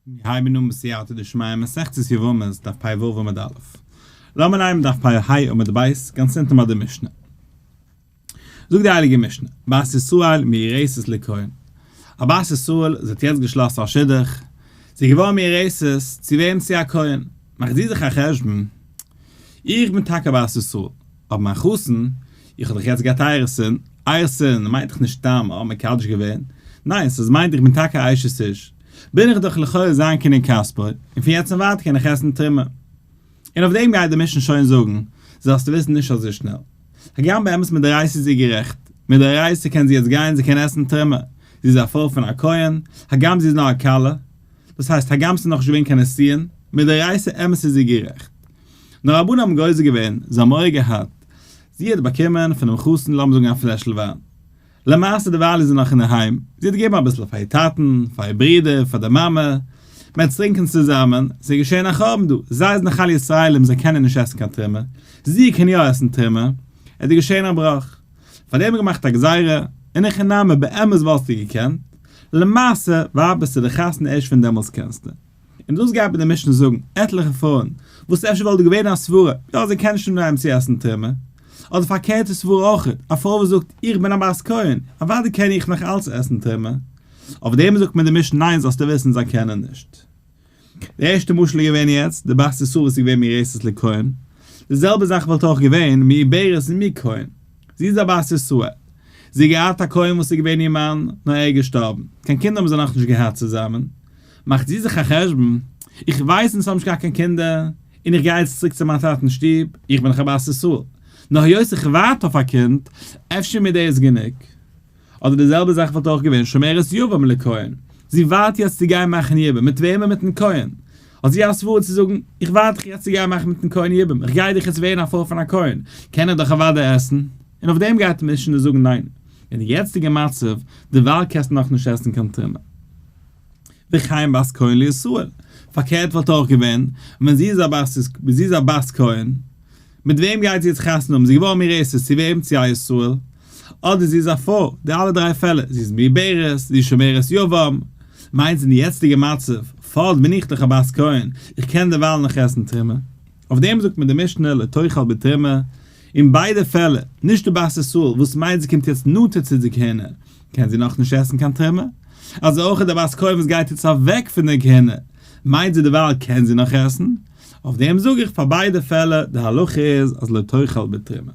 מיר הייבן אן בסייעתא דשמיא מסכת יבמות דף פ ו עמוד א'. לאמיר נעמען דף פ ה עמוד ב', גאנץ אונטן ביי די משנה. זאגט די הייליגע משנה, בת ישראל מאורסת לכהן. א בת ישראל, זי האט יעצט געשלאסן א שידוך, זי איז געווארן מאורסת, צו וועם? צו א כהן. מאכט זי זיך א חשבון, איך בין טאקע א בת ישראל, אבער מיין חתן, איך האב דאך יעצט געהאט אירוסין, אירוסין מיינט דאך נישט סתם אה מקדש געווען, ניין ס'איז מיינט איך בין טאקע א אשת איש, בין איך דאך לכאורה זיין קנין כספו, און פון יעצט און ווייטער קען איך עסן תרומה. און אויף דעם גייט די משנה שוין זאגן, זאלסטו וויסן נישט אזוי שנעל. הגם באמת מדאורייתא איז זי גערעכט, מדאורייתא קען זי יעצט גיין זי קען עסן תרומה, זי איז א פרוי פון א כהן, הגם זי איז נאר א כלה, דאס הייסט הגם ס'איז נאכנישט געווען קיין נישואין, מדאורייתא אמת איז זי גערעכט. נאר רבנן האבן גוזר געווען, זיי האבן מורא געהאט, זי האט באקומען פונעם חתן לאמיר זאגן א פלעשל וויין. למעשה דערווייל איז זי נאך אינדערהיים, זי האט געגעבן אביסל פאר איר טאטן, פאר איר ברודער, פאר די מאמע, מען האט טרינקען צוזאמען, ס'איז געשען א חורבן דא, זיי זענען דאך אלע ישראלים זיי קענען נישט עסן קיין תרומה, זי קען יא עסן תרומה, עס איז געשען א בראך. פאר דעם האט געמאכט א גזירה, אין הכי נמי באמת וואלסטו געקענט, למעשה ווארט ביז צו די חתונה ערשט פון דעמאלטס קענסטו. און דאס גייט מיט די משנה זאגן עטליכע פרויען, וואס אפשר וואלט דא געווען א סברה, יא זיי קענען נישט אנהייבן צו עסן תרומה, אדער פארקערטע סברה אויך, א פרוי וואס זאגט איך בין א בת כהן, אוודאי קען איך נאך אלץ עסן תרומה, אויף דעם זאגט מען די משנה ניין זאלסטו וויסן זיי קענען נישט. די ערשטע משל איז געווען יעצט די בת ישראל וואס איז געווען מאורסת לכהן, די זעלבע זאך וואלט אויך געווען מעוברת מכהן, זי איז א בת ישראל, זי האט געהאט א כהן וואס איז געווען איר מאן, נאר ער איז געשטארבן, קיין קינדער האבן זיי נאכנישט געהאט צוזאמען, מאכט זי זיך א חשבון, איך ווייס אונז האבן נישט געהאט קיין קינדער, און איך גיי יעצט צוריק צו מיין טאטנ'ס שטוב, איך בין דאך א בת ישראל, נאר היות איך ווארט אויף א קינד, אפשר מיר דאס גענוג. אדער די זעלבע זאך וואלט אויך געווען שומרת יבם לכהן, זי ווארט יעצט צו גיין מאכן יבום, מיט וועמען? מיטן כהן. האט זי א סברה צו זאגן, איך ווארט דאך יעצט צו גיין מאכן מיטן כהן יבום, איך גיי דאך יעצט ווערן א פרוי פון א כהן, קען איך דאך אוודאי עסן. און אויף דעם גייט משנה זאגן ניין, אין די יעצטיגע מצב, דערווייל קענסטו נאכנישט עסן קיין תרומה. וכן בת כהן לישראל, פארקערט וואלט אויך געווען, ווען זי איז א בת, זי איז א בת כהן, מיט וועם גייט זי יעצט חתונה האבן, זי איז געווארן מאורסת, צו וועם? צו א ישראל, אדער זי איז א פרוי, די אלע דריי פעלער, זי איז מעוברת, זי איז שומרת יבם, מיינט זי אין די יעצטיגע מצב, פארט בין איך דאך א בת כהן, איך קען דערווייל נאך עסן תרומה. אויף דעם זאגט מען די משנה לא תאכל בתרומה, אין ביידע פעלער, נישט די בת ישראל וואס מיינט זי קומט יעצט נאנטער צו די כהונה, קען זי נאכנישט עסן קיין תרומה, אזוי אויך די בת כהן וואס גייט יעצט אוועק פון די כהונה, מיינט זי דערווייל קען זי נאך עסן, אויף דעם זאג איך פאר ביידע פעלער די הלכה איז אז לא תאכל בתרומה.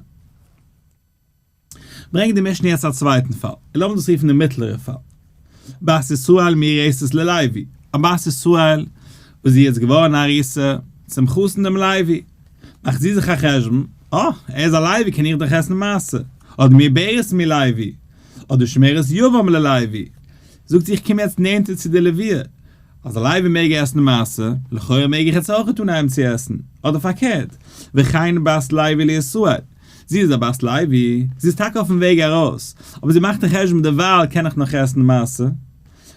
ברענגט די משנה יעצט א צווייטן פאל, און לאמיר דאס רופן די מיטלערע פאל. בת ישראל מאורסת ללוי, א בת ישראל וואס זי איז יעצט געווארן א ארוסה צום חתן דעם לוי, מאכט זי זיך א חשבון, אה, ער איז א לוי קען איך דאך עסן מעשר, אדער מעוברת מלוי, אדער שומרת יבם ללוי, זאגט זי איך קום יעצט נענטער צו די לוויה, אז א לוי מעג עסן מעשר, לכאורה מעג איך יעצט אויכעט אנהייבן צו עסן, אדער פארקערט, וכן בת לוי לישראל, זי איז א בת לוי, זי איז טאקע אויפן וועג ארויס, אבער זי מאכט א חשבון דערווייל קען איך נאך עסן מעשר.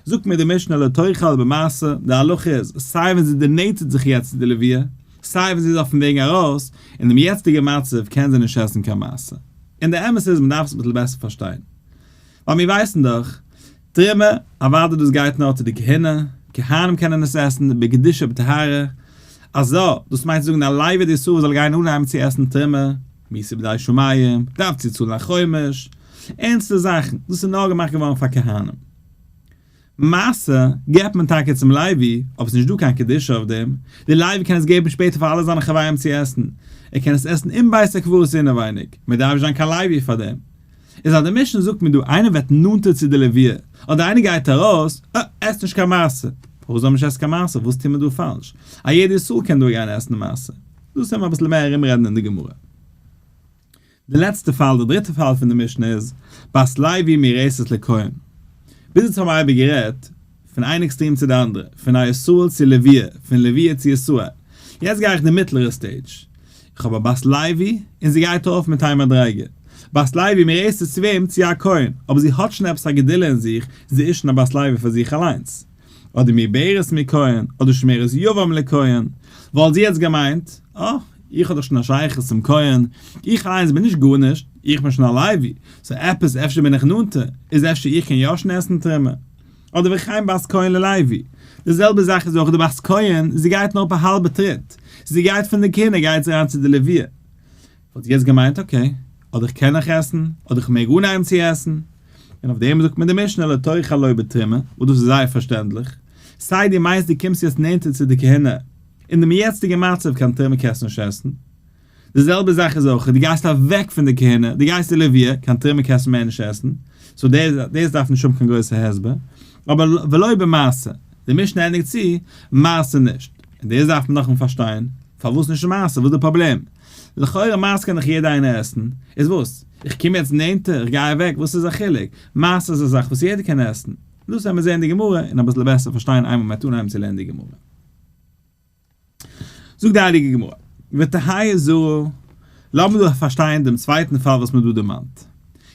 זאגט מיר די משנה לא תאכל במעשר, די הלכה איז, סיי ווען זי דערנענטערט זיך יעצט צו די לוויה, סיי ווען זי איז אויפן וועג ארויס, אין דעם יעצטיגן מצב קען זי נישט עסן קיין מעשר. און די אמת איז מען דארף עס אביסל בעסער פארשטיין. ווייל מיר ווייסן דאך, תרומה, אוודאי דאס גייט נאר צו די כהונה, כהנים קענען עס עסן, בקדושה ובטהרה, אזא, דאס מיינט צו זאגן א לוי דישראל זאל גיין אנהייבן צו עסן תרומה, מיתה בידי שמים, דארף צו צאלן א חומש, ערנסטע זאכן, דאס איז נאר געמאכט געווארן פאר כהנים. מעשר געבט מען טאקע צום לוי, אבער ס'איז נישט דא קיין קדושה אויף דעם, דער לוי קען עס געבן שפעטער פאר אלע זיינע חברים צו עסן, ער קען עס עסן אין בית הקברות אינעווייניג, מען דארף נישט זיין קיין לוי פאר דעם. איז אז די משנה זאגט מיר דא איינער ווערט נאנטער צו די לוויה, אדער איינער גייט ארויס, אה, עסט נישט קיין מעשר. פארוואס זאל מען נישט עסן קיין מעשר? וואס טוט מען דא פאלש? א יעדער ישראל קען דא גיין עסן מעשר. דאס וועלן מיר אביסל מער ארומרעדן אין די גמרא. די לעצטע פאל, די דריטע פאל פון די משנה איז, בת לוי מאורסת לכהן. ביז יעצט האבן מיר אייביג גערעדט פון איין עקסטרים צו די אנדערע, פון א ישראל צו לוויה, פון לוויה צו ישראל. יעצט גיי איך די מיטלערע stage. איך האב א בת לוי, און זי גייט ארויף מיט איין מדריגה. בת לוי מאורסת צו וועם? צו א כהן. אבער זי האט שוין עפעס א גדולה אין זיך, זי איז שוין א בת לוי פאר זיך אליינס. אדער מעוברת מכהן, אדער שומרת יבם לכהן. וואלט זי יעצט געמיינט, אה, איך האב דאך שוין א שייכות צום כהן, איך אליינס בין נישט גארנישט, איך בין שוין א לוי, so עפעס אפשר בין איך נאנטער, איז אפשר איך קען יא שוין עסן תרומה. אדער וכן בת כהן ללוי, די זעלבע זאך איז אויך די בת כהן, זי גייט נאר אפ א האלבע טריט, זי גייט פון די כהונה גייט זי אריין צו די לוויה, וואלט יעצט געמיינט okay, אדער איך קען נאך עסן, אדער איך מעג אנהייבן צו עסן, און אויף דעם זאגט מיר די משנה לא תאכל לא בתרומה, וואס דאס איז זייער פארשטענדליך, סיי דו מיינסט דו קומסט יעצט נענטער צו די כהונה, אין דעם יעצטיגן מצב קיין תרומה קענסטו נישט עסן. די זעלבע זאך איז אויך, דו גייסט אוועק פון די כהונה, דו גייסט צו לוויה, קיין תרומה קענסטו מער נישט עסן, so דאס דארף נישט האבן קיין גרויסע הסבר, אבער ולא במעשר, די משנה ענדיגט צו, מעשר נישט, און דאס דארף מען נאכאמאל פארשטיין, פארוואס נישט מעשר, וואס איז די פראבלעם? לכאורה מעשר קען דאך יעדער איינער עסן, איז וואס? איך קום יעצט נענטער, איך גיי אוועק, וואס איז א חילוק? מעשר איז א זאך וואס יעדער קען עסן. דאס וועלן מיר זען אין די גמרא און אביסל בעסער פארשטיין איינמאל מען וועט אנהייבן צו לערנען די גמרא. זאגט די הייליגע גמרא, ותהא זרה, לאמיר דא פארשטיין דעם צווייטן פאל וואס מען האט דא דערמאנט.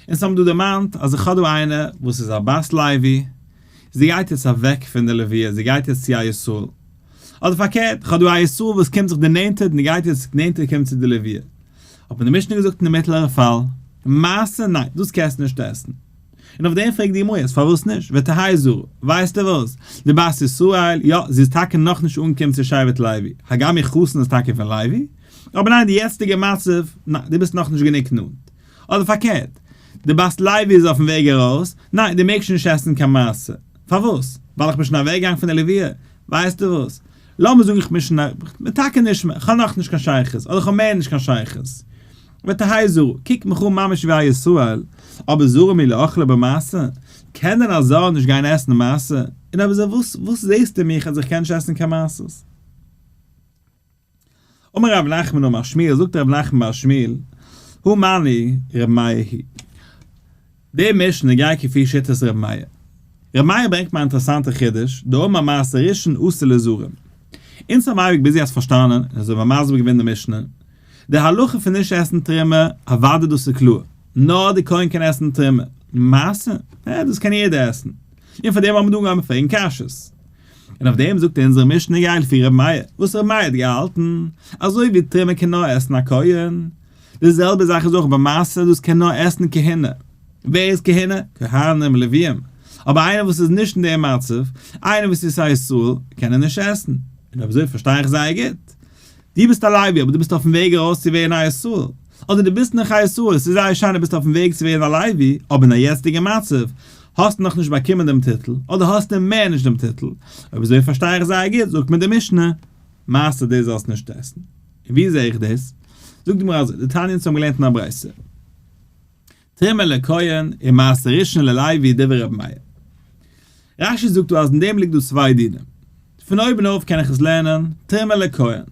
אונז האבן דא דערמאנט אז איך האב דא איינער וואס איז א בת לוי, זי גייט יעצט אוועק פון די לוויה, זי גייט יעצט צו א ישראל. אדער פארקערט, איך האב דא א ישראל וואס קומט זיך דערנענטערט און גייט יעצט נענטער קומען צו די לוויה. האט מען די משנה געזאגט אין די מיטלערע פאל, מעשר ניין, דאס קענסטו נישט עסן. און אויף דעם פרעגט די גמרא יעצט פארוואס נישט, ותהא זרה, ווייסטו וואס, די בת ישראל, יא, זי איז טאקע נאכנישט אנגעקומען צו שבט לוי, הגם איר חתן איז טאקע פון לוי, אבער ניין די יעצטיגע מצב, ניין, דו ביסט נאכנישט גענוג נאנט. אדער פארקערט, די בת לוי איז אויפן וועג ארויס, ניין, דו מעגסט שוין נישט עסן קיין מעשר. פארוואס? ווייל איך בין שוין אוועקגעגאנגען פון די לוויה? ווייסטו וואס, לאמיר זאגן איך בין שוין, איך בין טאקע נישט מער, איך האב נאכנישט קיין שייכות, אדער איך האב מער נישט קיין שייכות. ותהא זרה, קוק מיך אן ממש ווי א ישראל, אבער זרה מי לאכלה במעשר? קען דען א זר נישט גיין עסן מעשר? און אויב אזוי וואס וואס זעסטו מיך אז איך קען נישט עסן קיין מעשרות? אמר רב נחמן אמר שמואל, זאגט רב נחמן בר שמואל, הא מני ר' מאיר היא. די משנה גייט כפי שיטת ר' מאיר. ר' מאיר ברענגט מיר א אינטערעסאנטע חידוש, דאמר מעשר ראשון אסור לזרים. אונז האבן אייביג ביז יעצט פארשטאנען, און אזוי האבן מיר מסביר געווען די משנה, די הלכה פון נישט עסן תרומה, אוודאי דאס איז קלאר, נאר די כהן קען עסן תרומה, מעשר? אה, דאס קען יעדער עסן. און פאר דעם האבן מיר דא אנגעהויבן פרעגן קשיות. און אויף דעם זאגט אונזערע משנה גיי לפי ר' מאיר, וואס ר' מאיר האט געהאלטן, אזוי ווי תרומה קען נאר עסן א כהן, די זעלבע זאך איז אויך ביי מעשר, דאס קען נאר עסן כהונה. ווער איז כהונה? כהנים, לוויים. אבער איינער וואס איז נישט אין דעם מצב, איינער וואס איז א ישראל, קען ער נישט עסן. און אויב אזוי פארשטיי איך זייער גוט. דו ביסט א לוי אבער דו ביסט אויפן וועג ארויס צו ווערן א ישראל. אדער דו ביסט נאך א ישראל, עס איז זייער שיין דו ביסט אויפן וועג צו ווערן א לוי, אבער אין א יעצטיגע מצב, האסטו נאכנישט באקומען דעם טיטל, אדער האסטו מער נישט דעם טיטל. אויב אזוי פארשטיי איך זייער גוט, זאגט מיר די משנה, מעשר דו זאלסט נישט עסן. און ווי זע איך דאס? זאגט די גמרא אזוי, דתניא אונז האבן געלערנט אין א ברייתא, תרומה לכהן און מעשר ראשון ללוי דברי רבי מאיר. רש"י זאגט דא אז אין דעם ליגט דא צוויי דינים. פון אויבן אויף קען איך עס לערנען, תרומה לכהן.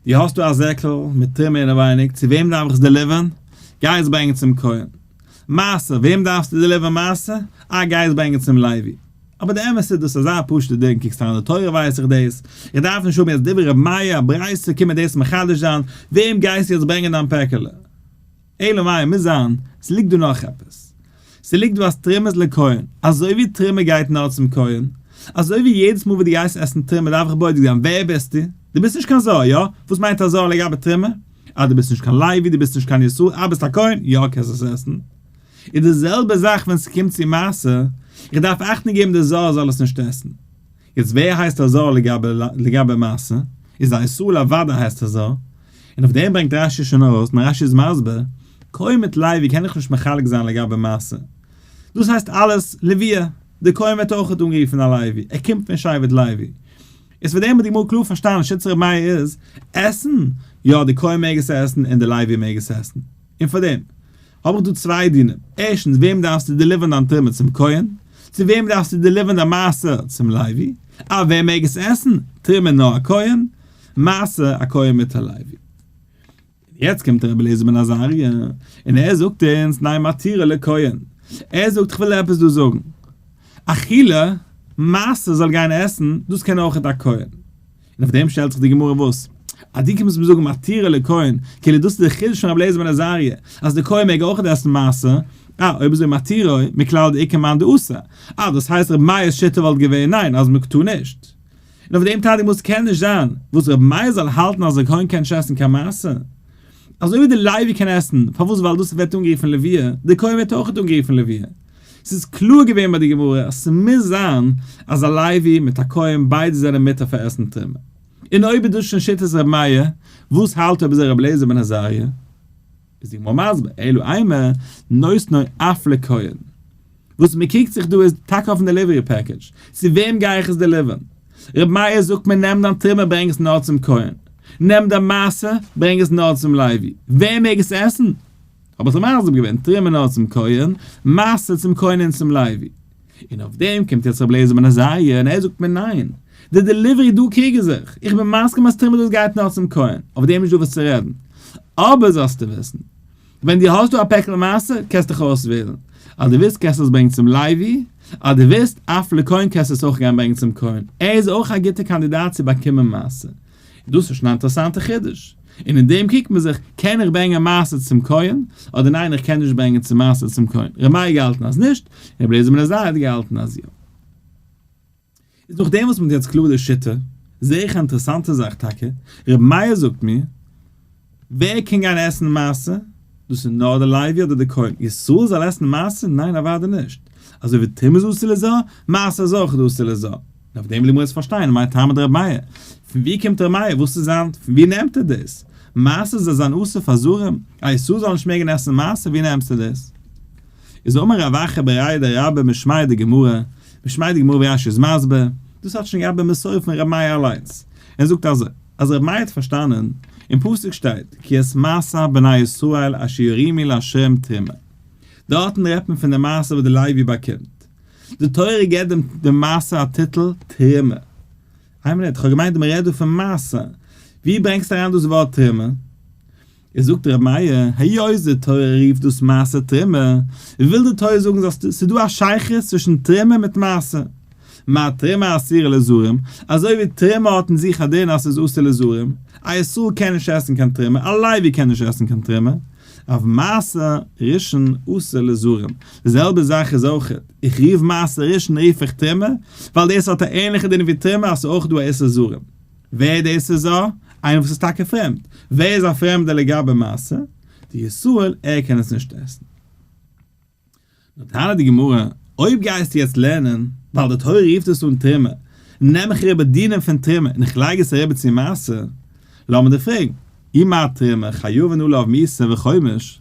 דו האסט דא א זעקל מיט תרומה אינעווייניג, צו וועם דארף איך עס deliver ן? גיי עס ברענגען צום כהן. מעשר, וועם דארפסטו deliver ן מעשר? אה, גיי עס ברענגען צום לוי. אבער די אמת איז דאס אזא פשוטע דין, קוקסט אריין אין די תורה ווייס איך דאס, איך דארף נישט האבן יעצט דברי רבי מאיר, א ברייתא קומען דאס מחדש זיין, וועם גייסטו יעצט ברענגען דיין פעקעלע? אלא מאי מוז זיין ס'ליגט דא נאך עפעס, ס'ליגט דא אז תרומה איז לכהן, אזוי ווי תרומה גייט נאר צום כהן, אזוי ווי יעדעס מאל וואס דו גייסט עסן תרומה דארף איך בודק זיין ווער ביסטו, דו ביסט נישט קיין זר, יא? וואס מיינט א זר לגבי תרומה? אז דו ביסט נישט קיין לוי, דו ביסט נישט קיין ישראל, אה ביסט א כהן, יא קענסט עס עסן. איז די זעלבע זאך ווען ס'קומט צו מעשר, איך דארף אכטונג געבן די זר זאל עס נישט עסן. יעצט ווער הייסט א זר לגבי מעשר? איז א ישראל אוודאי הייסט א זר, און אויף דעם ברענגט רש"י שוין ארויס, און רש"י איז מסביר, כהן מיט לוי קען איך נישט מחלק זיין לגבי מעשר. דאס הייסט אלעס לוויה, די כהן ווערט אויך אנגערופן א לוי, ער קומט פון שבט לוי. איז פאר דעם האט די גמרא קלאר פארשטאנען שיטת ר' מאיר איז, עסן, יא די כהן מעג עס עסן און די לוי מעג עס עסן. און פאר דעם האב איך דא צוויי דינים, ערשטנס וועם דארפסטו deliver ן דיין תרומה צום כהן? צו וועם דארפסטו deliver ן דיין מעשר צום לוי? אה ווער מעג עס עסן? תרומה נאר א כהן, מעשר א כהן מיט א לוי. און יעצט קומט רבי אליעזר בן עזריה און ער זאגט אונז ניין מתירו לכהן, ער זאגט איך וויל עפעס דא זאגן, אכילה, מעשר זאל גיין עסן, דאס קען אויכעט א כהן. און אויף דעם שטעלט זיך די גמרא וואס? אז דו קומסט מיר זאגן מתירו לכהן, כאילו דאס איז די חידוש פון רבי אליעזר בן עזריה, אז די כהן מעג אויך עסן מעשר, אה, אויב אזוי מתירו, מכלל דאיכא מאן דאסר, אה, דאס הייסט רבי מאיר'ס שיטה וואלט געווען ניין, אז מען טאר נישט. און אויף דעם טענה'ט די גמרא ס'קען נישט זיין, וואס רבי מאיר זאל האלטן אז די כהן קען נישט עסן קיין מעשר, אזוי ווי די לוי קען עסן, פארוואס ווייל דאס ווערט אנגערופן לוויה, די כהן ווערט אויך אנגערופן לוויה. ס'איז קלאר געווען ביי די גמרא אז ס'מוז זיין אז א לוי מיט א כהן ביידע זענען מותר פאר עסן תרומה. און אויב איז דאס שוין שיטת ר' מאיר, וואס האלט אויב אזוי ר' אליעזר בן עזריה? איז די גמרא מסביר, אלא אימא נותנו אף לכהן. וואס מען קוקט זיך דא איז טאקע אויפן delivery package, צו וועם גיי איך עס deliver ן? ר' מאיר זאגט מיר נעם דיין תרומה ברענג עס נאר צום כהן, נעם דיין מעשר ברענג עס נאר צום לוי, ווער מעג עס עסן? האב איך דיר מסביר געווען, תרומה נאר צום כהן, מעשר צום כהן און צום לוי. און אויף דעם קומט יעצט רבי אליעזר בן עזריה און ער זאגט מיר ניין, די delivery דא קריגן זיך, איך בין מסכים אז תרומה דאס גייט נאר צום כהן, אויף דעם איז נישט דא וואס צו רעדן, אבער זאלסטו וויסן, ווען דו האסט דא א פעקל מעשר קענסט דיך אויסוועלן, אז דו ווילסט קענסטו עס ברענגען צום לוי, אז דו ווילסט אף לכהן קענסטו עס אויך גיין ברענגען צום כהן, ער איז אויך א גוטע קאנדידאט צו באקומען מעשר. דאס איז שוין א אינטערעסאנטע חידוש. און אין דעם קוקט מען זיך, קען איך ברענגען מעשר צום כהן, אדער ניין איך קען נישט ברענגען צום מעשר צום כהן. ר' מאיר געהאלטן אז נישט, און רבי אליעזר בן עזריה האט געהאלטן אז יא. איז נאכדעם וואס מען האט יעצט קלאר די שיטה, זעה איך א אינטערעסאנטע זאך טאקע, ר' מאיר זאגט מיר, ווער קען גיין עסן מעשר? דאס איז נאר די לוי אדער די כהן? ישראל זאל עסן מעשר? ניין אוודאי נישט. אזוי ווי תרומה איז אסור לזר, מעשר איז אויך אסור לזר. און אויף דעם וויל איך יעצט פארשטיין, מאי טעמא דרבי מאיר? פון ווי קומט רבי מאיר? וואס איז זיין? פון ווי נעמט ער דאס? מעשר זאל זיין אסור פאר זרים? א ישראל זאל נישט מעגן עסן מעשר? ווי נעמסטו דאס? איז אמר רב אחא בריה דרבה משמיה דגמרא, משמיה דגמרא ווי רשי איז מסביר, דאס האט שוין געהאט במסורה פון רבי מאיר אליינס, ער זאגט אזוי, אז רבי מאיר האט פארשטאנען, אין פסוק שטייט, כי את מעשר בני ישראל אשר ירימו לה' תרומה. דארטן רעדט מען פון די מעשר וואס די לוי באקומט. די תורה געבט דעם דעם מעשר א טיטל תרומה. איין מינוט, כ'האב געמיינט מען רעדט דא פון מעשר. ווי ברענגסטו אריין דאס ווארט תרומה? איז זאגט ר' מאיר, היות די תורה רופט דאס מעשר תרומה, וויל די תורה זאגן זאלסטו, ס'איז דא א שייכות צווישן תרומה מיט מעשר. מה תרומה אסורה לזרים, אזוי ווי תרומה האט אין זיך א דין אז ס'איז אסור לזרים, א ישראל קען נישט עסן קיין תרומה, א לוי קען נישט עסן קיין תרומה, אף מעשר ראשון אסור לזרים, די זעלבע זאך איז אויך, איך רוף מעשר ראשון רוף איך תרומה, ווייל דאס האט א ענליכע דין ווי תרומה אז ס'איז אויך דא א איסור זרים. ווער איז דאס איז א? איינער וואס איז טאקע פרעמד. ווער איז א פרעמדער לגבי מעשר? די ישראל, ער קען עס נישט עסן. נאר טענה'ט די גמרא, אויב גייסטו יעצט לערנען, ווייל די תורה רופט עס אן תרומה, נעם איך אריבער דינים פון תרומה און איך לייג עס אריבער צו מעשר, לאמיר דיר פרעגן, אי מה תרומה חייבין עליו מיתה וחומש,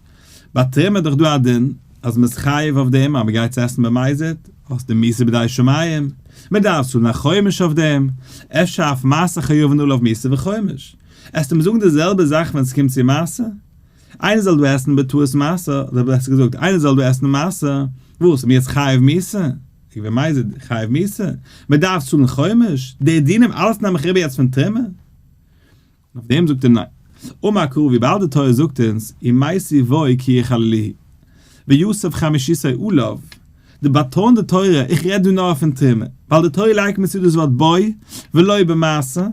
ביי תרומה איז דאך דא א דין אז מ'איז חייב אויף דעם אז מ'גייט צו עסן במזיד, האסט די מיתה בידי שמים, מ'דארף צאלן א חומש אויף דעם, אפשר אף מעשר חייבין עליו מיתה וחומש. עסטו מיר זאגן די זעלבע זאך ווען ס'קומט צו מעשר? איינער זאל דא עסן בטעות מעשר, אדער בעסער געזאגט, איינער זאל דא עסן מעשר, וואס, מ'איז יעצט חייב מיתה? איך בין מזיד, חייב מיתה? מ'דארף צאלן חומש? די דינים אלעס נעם איך אריבער יעצט פון תרומה? און אויף דעם זאגט ער ניין. אמר קרא וויבאלד די תורה זאגט אונז ומתו בו כי יחללוהו ויסף חמישיתו עליו, די באטאנט די תורה איך רעד דא נאר פון תרומה, ווייל די תורה לייגט מיר צו דאס ווארט בו ולא במעשר,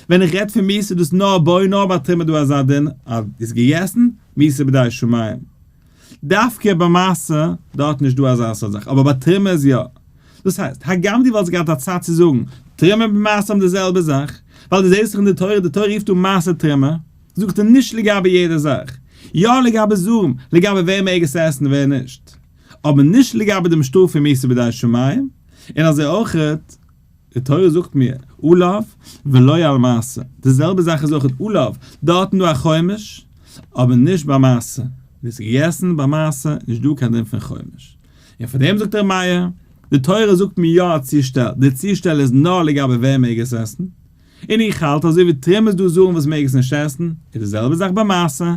ווען איך רעד פון מיתה איז דאס נאר בו נאר ביי תרומה דא אזא דין אז איז געגעסן מיתה בידי שמים. דווקא ביי מעשר דארט נישט דא אזא סארט זאך אבער ביי תרומה איז יא. דאס הייסט, הגם דו וואלסט געהאט א צד צו זאגן, תרומה מיט מעשר האבן די זעלבע זאך, ווייל דו זעסט דאך אין די תורה, די תורה רופט אן מעשר תרומה, זאגט ער נישט לגבי יעדע זאך, יא לגבי זרים, לגבי ווער מעג עס עסן און ווער נישט, אבער נישט לגבי דעם שטראף פון מיתה בידי שמים, און אזוי אויכעט, די תורה זאגט מיר, עליו ולא על מעשר, די זעלבע זאך איז אויכעט עליו, דארטן דא א חומש, אבער נישט ביי מעשר, ווער ס'איז געגעסן ביי מעשר, נישט דא קיין דין פון חומש. און פאר דעם זאגט ר' מאיר, די תורה זאגט מיר יא א צושטעל, די צושטעל איז נאר לגבי ווער מעג עס עסן, און איך האלט אזוי ווי תרומה איז דא זרים וואס מעג עס נישט עסן, איז די זעלבע זאך ביי מעשר,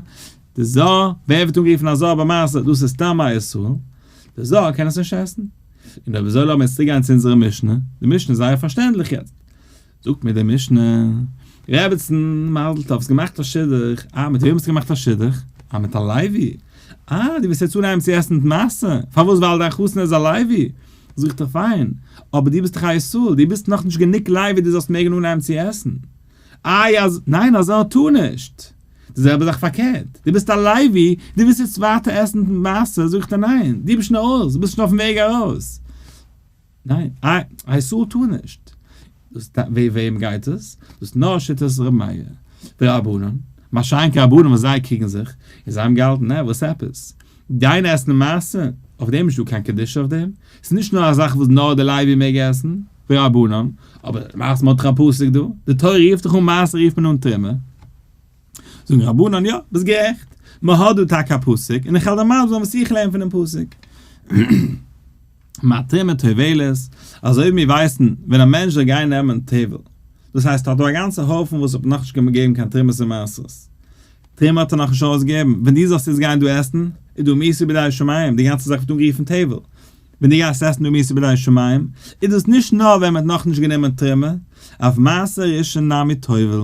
די זר, ווער ווערט אנגערופן א זר ביי מעשר, דאס איז סתם א ישראל, די זר קען עס נישט עסן. און אויב אזוי לאמיר צוריק גיין צו אונזערע משנה, די משנה איז זייער פארשטענדליך יעצט. זאגט מיר די משנה, רעבעצן, מזל טוב, האסט געמאכט א שידוך, אה, מיט וועם האסטו געמאכט א שידוך? אה, מיט א לוי. אה, דו ווילסט יעצט אנהייבן צו עסן מעשר, פארוואס? ווייל דיין חתן איז א לוי. זאג איך פיין, אבער דו ביסט דאך א ישראל, דו ביסט נאכנישט גענוג לוי דו זאלסט מעגן אנהייבן צו עסן. איי אז, ניין א זר טאר נישט. די זעלבע זאך פארקערט, דו ביסט א לוי, דו ווילסט יעצט ווייטער עסן מעשר, זאג איך דיר ניין, דו ביסט שוין אויס, דו ביסט שוין אויפן וועג ארויס. ניין, א ישראל טאר נישט. דאס ווי וועם גייט עס? דאס נאר שיטת ר' מאיר ורבנן, מה שאין כן רבנן וואס זיי קריגן זיך, און זיי האבן געהאלטן נע וואס עפעס? גיין עסן מעשר, אויף דעם איז נישטא קיין קדושה אויף דעם, ס'איז נישט נאר א זאך וואס נאר די לוי מעג עסן, ורבנן, אבער מעשר מ'האט דאך א פסוק דא, די תורה רופט דאך אן מעשר רופט מען אן תרומה. זאגן רבנן יא, ביסט גערעכט, מען האט דא טאקע א פסוק, און איך וועל דיר מסביר זיין וואס איך לערן פונעם פסוק. מה תרומה טובלת, אזוי ווי מיר ווייסן ווען א מענטש זאל גיין נעמען טבל, דאס הייסט האט דא א גאנצע הויפן וואס האט נאכנישט געגעבן קיין תרומות און מעשרות, תרומה האט ער נאכנישט ארויסגעגעבן, ווען דו זאלסט יעצט גיין דא עסן, איז דא מיתה בידי שמים, די גאנצע זאך ווערט אנגערופן טבל, ווען דו גייסט עסן דא מיתה בידי שמים, איז דאס נישט נאר ווען מען האט נאכנישט גענומען תרומה, אף מעשר ראשון נמי טובל,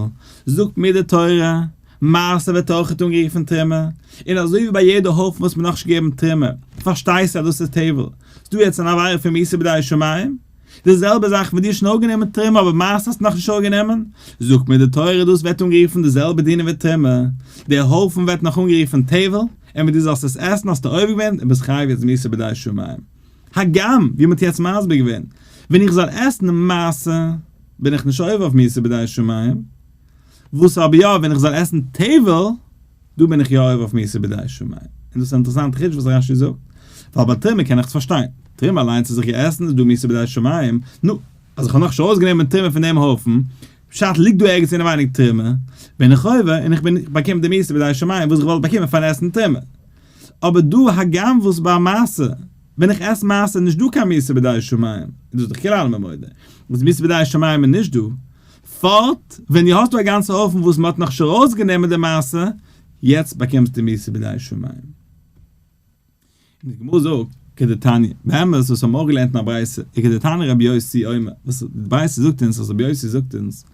זאגט מיר די תורה, מעשר ווערט אויכעט אנגערופן תרומה, און אזוי ווי ביי יעדע הויפן וואס מען נאכנישט געגעבן תרומה, פארשטייסטו אז דאס איז טבל, ס'דא יעצט אן עבירה פון מיתה בידי שמים? די זעלבע זאך ווען דו האסט שוין אויפגענומען תרומה אבער מעשר האסטו נאכנישט אויפגענומען, זאגט מיר די תורה דאס ווערט אנגערופן די זעלבע דינים ווי תרומה, דער הויפן ווערט נאך אנגערופן טבל, און ווען דו זאלסט עס עסן האסטו עובר געווען און ביסט חייב יעצט מיתה בידי שמים. הגם, ווי מ'האט יעצט מסביר געווען, ווען איך זאל עסן מעשר בין איך נישט עובר אויף מיתה בידי שמים, וואס אבער יא ווען איך זאל עסן טבל, דא בין איך יא עובר אויף מיתה בידי שמים. און דאס איז א אינטערעסאנטע חידוש וואס רש י זאגט. ווייל ביי תרומה קען איך עס פארשטיין. תרומה אליינס איז זיך געעסן איז דא מיתה בידי שמים. נו, אז איך האב נאכנישט ארויסגענומען תרומה פון דעם הויפן, פשט ליגט דא ערגעץ אינעווייניג תרומה, בין איך עובר און איך בין באקומט די מיתה בידי שמים וואס איך וואלט באקומען פארן עסן תרומה. אבער דא הגם וואס ביי מעשר, ווען איך עס מעשר איז נישט דא קיין מיתה בידי שמים, און דאס איז דאך כולי עלמא מודה אז מיתה בידי שמים איז נישט דא, פארט, ווען דו האסט דא א גאנצע הויפן וואס מען האט נאך נישט ארויסגענומען די מעשר, יעצט באקומסטו מיתה בידי שמים. און די גמרא זאגט, כדתניא, באמת וואס האבן אויך געלערנט אין א ברייתא, וכדתניא רבי יוסי אומר, וואס די ברייתא זאגט אונז אז רבי יוסי זאגט אונז,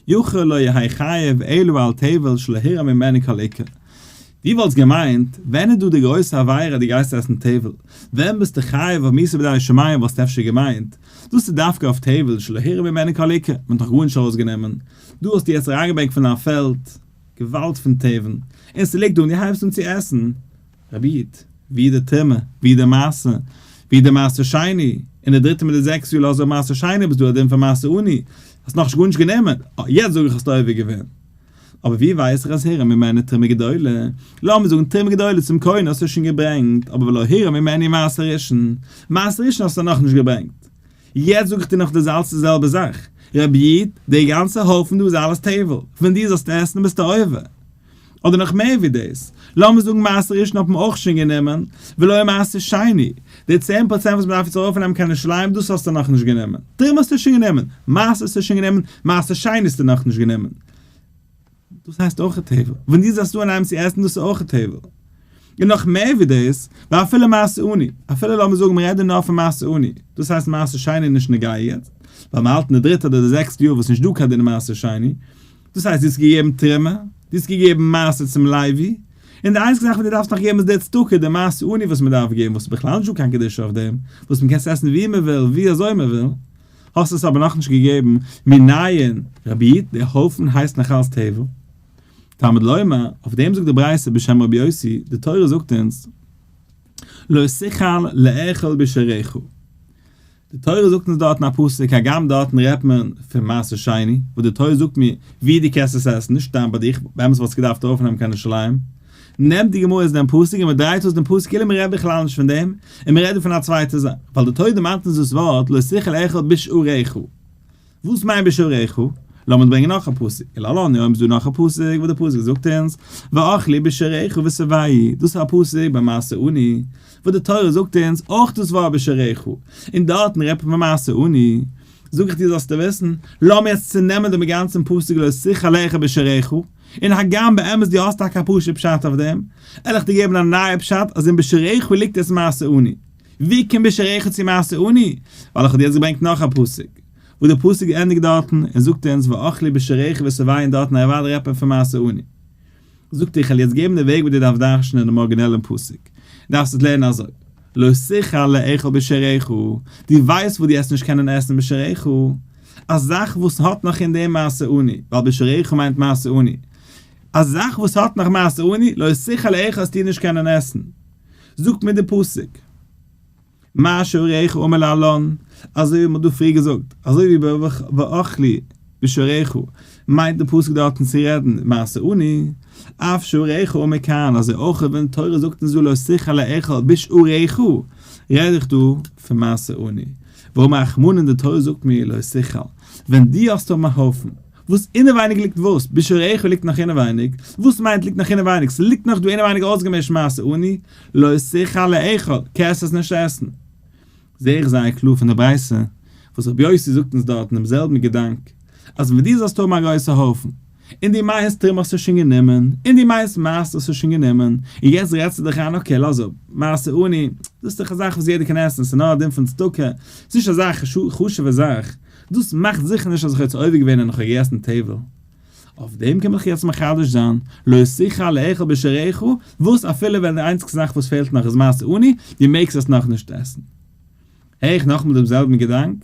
יכול לא יהא חייב אלא על טבל שלא הורם ממנו כל עיקר. דו וואלסט געמיינט, ווען איז דא די גרויסע עבירה דו גייסט עסן טבל? ווען ביסטו חייב אויף מיתה בידי שמים וואלסטו אפשר געמיינט, דאס איז דווקא אויף טבל שלא הורם ממנו כל עיקר, מען האט נאך גארנישט ארויסגענומען, דא האסטו יעצט אריינגעברענגט פון דיין פעלד, געוואלד פון תבן, און ס'ליגט דא און דו הייבסט אן צו עסן, רבי איד, ווי איז די תרומה? ווי איז די מעשר? ווי איז די מעשר שני? און די דריטע מיט די זעקס יאר לאז אפ מעשר שני ביסט דא א דין פון מעשר עני, האסט נאכנישט גארנישט גענומען, אה, יעצט זאג איך האסט עובר געווען. אבער ווי ווייס איך אז הורם ממנו תרומה גדולה? לאמיר זאגן תרומה גדולה צום כהן האסטו שוין געברענגט, אבער ולא הורם ממנו מעשר ראשון, מעשר ראשון האסטו נאכנישט געברענגט. יעצט זאג איך דיר נאך די זאלץ די זעלבע זאך, רבי איד, די גאנצע הויפן דא איז אלעס טבל, ווען דו זאלסט עסן ביסטו עובר. אדער נאך מער ווי דאס, לאמיר זאגן מעשר ראשון האט מען אויך שוין גענומען, ולא מעשר שני, די 10% וואס מען דארף יעצט ארויפנעמען קיין ירושלים דאס האסטו נאכנישט גענומען, תרומה האסטו שוין גענומען, מעשר האסטו שוין גענומען, מעשר שני האסטו נאכנישט גענומען. דאס הייסט אויך א טבל, ווען דו זאלסט אנהייבן צו עסן דאס איז אויך א טבל. און נאך מער ווי דאס, ואפילו מעשר עני, אפילו לאמיר זאגן מיר רעדן נאר פון מעשר עני, דאס הייסט מעשר שני נישט נוגע יעצט, ווייל מען האלט אין די דריטע אדער די זעקסטע יאר וואס נישט דא קיין דין מעשר שני, דאס הייסט דו האסט געגעבן תרומה, דו האסט געגעבן מעשר צום לוי, און די איינציגע זאך וואס דו דארפסט נאך געבן איז די צדקה, די מעשר עני וואס מען דארף געבן, וואס איז בכלל נישט דא קיין קדושה אויף דעם, וואס מען קען עס עסן ווי מען וויל, ווי אזוי מען וויל, האסט עס אבער נאכנישט געגעבן, מנין, רבי איד, דער הויפן הייסט נאך אלס טבל. תלמוד לומר, אויף דעם זאגט די ברייתא בשם רבי יוסי, די תורה זאגט אונז, לא תוכל לאכול בשעריך. די תורה זאגט אונז דארטן א פסוק, הגם דארטן רעדט מען פון מעשר שני, וואס די תורה זאגט מיר ווי דו קענסט עס עסן, נישט סתם ביי דיך, באמת וואלסטו געדארפט ארויפנעמען קיין ירושלים. נעמט די גמרא איז דעם פסוק און מען דרייט אויס דעם פסוק כאילו מען רעדט בכלל נישט פון דעם, און מען רעדט דא פון א צווייטע זאך, ווייל די תורה דערמאנט אונז דאס ווארט לא תוכל לאכול בשעריך. וואס מיינט בשעריך? לאמיר ברענגען נאך א פסוק, ולהלן היום איז דא נאך א פסוק וואס די פסוק זאגט אונז, ואכלו בשעריך ושבעו, דאס איז א פסוק ביי מעשר עני, וואס די תורה זאגט אונז אויך דאס ווארט בשעריך, און דארטן רעדט מען פון מעשר עני, זאג איך דיר זאלסטו וויסן, לאמיר יעצט צונעמען דעם גאנצן פסוק לא תוכל לאכול בשעריך, און הגם באמת דו האסט טאקע א פשוט פשט אויף דעם, על איך דיר געבן א נייע פשט אז אין בשעריך ליגט עס מעשר עני. ווי קומט בשעריך צו מעשר עני? ווייל איך האב דיר יעצט געברענגט נאך א פסוק, וואס דער פסוק ענדיגט דארטן און זאגט אונז ואכלו בשעריך ושבעו און דארטן אוודאי רעדט מען פון מעשר עני. זאגט ער איך וועל יעצט געבן די וועג ווי דו דארפסט דרש'נען דעם ארגינעלן פסוק. דארפסט עס לערנען אזוי, לא תוכל לאכול בשעריך, דו ווייסט וואס דו עסט נישט קענען עסן בשעריך, א זאך וואס האט נאך אין דעם מעשר עני, ווייל בשעריך מיינט מעשר עני, א זאך וואס האט נאך מעשר עני, לא תוכל לאכול עסטו נישט קענען עסן. זאגט מיר די פסוק, מה שעריך אמור להלן, אזוי ווי מ'האט דא פריער געזאגט, אזוי ווי ביי ואכלו. בשעריך, מיינט די פסוק דארטן צו רעדן מעשר עני, אף שעריך ומכאן, אזוי אויך ווען די תורה זאגט אונז דא לא תוכל לאכול בשעריך, רעד איך דא פון מעשר עני. ואמר רחמנא די תורה זאגט מיר לא תוכל, ווען דו האסט האבן א הויפן, וואס אינעווייניג ליגט וואס? בשעריך ליגט נאך אינעווייניג, וואס מיינט ליגט נאך אינעווייניג? ס'ליגט נאך דא אינעווייניג אויסגעמישט מעשר עני, לא תוכל לאכול, קענסט עס נישט עסן. זעה איך זייער קלאר פון די ברייתא וואס רבי יוסי זאגט אונז דארט אינעם זעלבן געדאנק, אז ווען דו זאלסט האבן א גרויסע הויפן, און דו מיינסט תרומה האסטו שוין גענומען, און דו מיינסט מעשר האסטו שוין גענומען, און יעצט רעדסטו דיך איין okay לאז אפ, מעשר עני, דאס איז דאך א זאך וואס יעדער קען עסן, ס'איז נאר א דין פון צדקה, ס'איז נישט אזא חשוב'ע זאך, דאס מאכט זיכער נישט אז איך האב יעצט עובר געווען און איך האב געגעסן טבל. אויף דעם קען מען זיך יעצט מחדש זיין, לא תוכל לאכול בשעריך, וואס אפילו ווען די איינציגסטע זאך וואס פעלט נאך איז מעשר עני, דו מעגסט עס נאכנישט עסן. הער איך נאכאמאל דעם זעלבן געדאנק,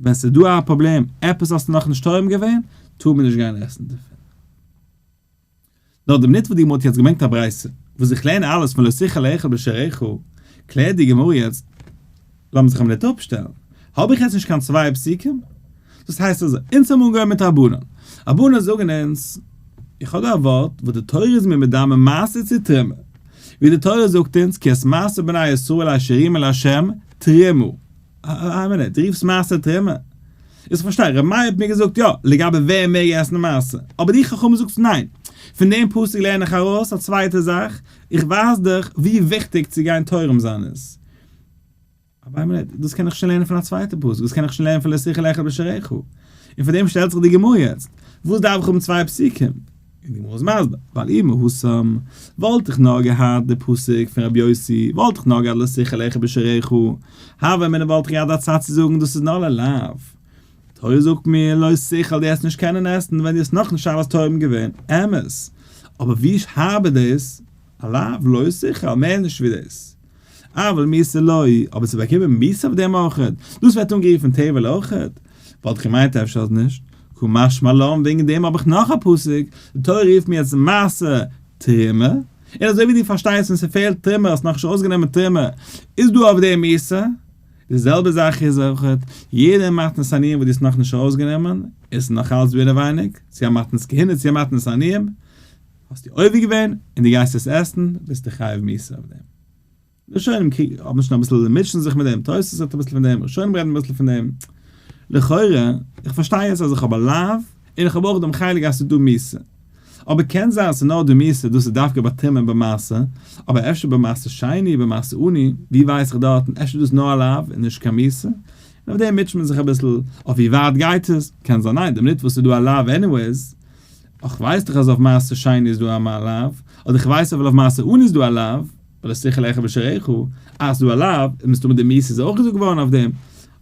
ווען ס'איז דא א פראבלעם, עפעס האסטו נאכנישט טועם געווען, טאר מען נישט גיין עסן דערפון. נאר די מינוט וואס די גמרא האט יעצט געברענגט א ברייתא וואס איך לערן אלעס פון לא תוכל לאכול בשעריך, קלערט די גמרא יעצט, לאמיר זיך א מינוט אפשטעלן, האב איך יעצט נישט קיין צוויי פסוקים? דאס הייסט אזוי, אונז האבן אנגעהויבן מיט רבנן, רבנן זאגן אונז, איך האב דא א ווארט וואס די תורה איז מיר מדמה מעשר צו תרומה, ווי די תורה זאגט אונז כי את מעשר בני ישראל אשר ירימו לה' תרומה. איין מינוט, דו רופסט מעשר תרומה? איך פארשטיי, ר' מאיר האט מיר געזאגט יא, לגבי ווער מעג עסן מעשר, אבער די חכמים זאגסט ניין. פון דעם פסוק לערן איך ארויס א צווייטע זאך, איך ווייז דיך ווי וויכטיג צו גיין תורם זיין איז. אבער איין מינוט, דאס קען איך שוין לערנען פון א צווייטע פסוק, דאס קען איך שוין לערנען פון לא תוכל לאכול בשעריך. און פאר דעם שטעלט זיך די גמרא יעצט, וואס דארף איך האבן צוויי פסוקים? און די גמרא איז מסביר, ווייל אי מהתם וואלט איך נאר געהאט די פסוק פון רבי יוסי, וואלט איך נאר געהאט לא תוכל לאכול בשעריך, הוה אמינא וואלט איך געהאט א צד צו זאגן דאס איז נאר ללאו. תורה זאגט מיר לא תוכל דו העסט נישט קענען עסן ווען דו האסט נאכנישט אלעס טועם געווען, אמת, אבער ווי הארב איז דאס? א לאו לא תוכל, מער נישט ווי דאס. אבל מיתה לא, אבער צו באקומען מיתה אויף דעם אויכעט, דאס ווערט אנגערופן טבל אויכעט? וואלט איך געמיינט אפשר אז נישט, קא משמע לן וועגן דעם האב איך נאך א פסוק, די תורה רופט מיר יעצט מעשר תרומה, און אזוי ווי דו פארשטייסט ווען ס'פעלט תרומה האסט נאכנישט ארויסגענומען תרומה, איז דא אויף דעם מיתה, די זעלבע זאך איז אויכעט, יעדע מתנת עניים וואס דו האסט נאכנישט ארויסגענומען, איז נאך אלץ דא אינעווייניג, צו א מתנת כהונה צו א מתנת עניים, האסטו עובר געווען און דו גייסט עס עסן, ביסטו חייב מיתה אויף דעם. ראשונים האבן שוין אביסל מוטשען זיך מיט דעם, תוס' רעדט אביסל פון דעם, ראשונים רעדן אביסל פון דעם. לכאורה, איך פארשטיי יעצט אז איך האב א לאו, און איך האב אויך דעם חלק אז ס'איז דא מיתה. אבער קען זיין אז ס'איז נאר דא מיתה, דאס איז דווקא ביי תרומה און ביי מעשר, אבער אפשר ביי מעשר שני, ביי מעשר עני, ווי ווייס איך דארטן, אפשר איז דאס נאר א לאו און נישט קיין מיתה. און אויף דעם מוטשעט מען זיך אביסל, אויף ווי ווייט גייט עס, קען זיין ניין, די מינוט וואס ס'איז דא א לאו anyways, איך ווייס דאך אז אויף מעשר שני איז דא א לאו, אדער איך ווייס אפילו אויף מעשר עני איז דא א לאו, ווייל לא תוכל לאכול בשעריך, אז ס'איז דא א לאו, איז מסתמא די מיתה איז אויך געזאגט געווארן אויף דעם.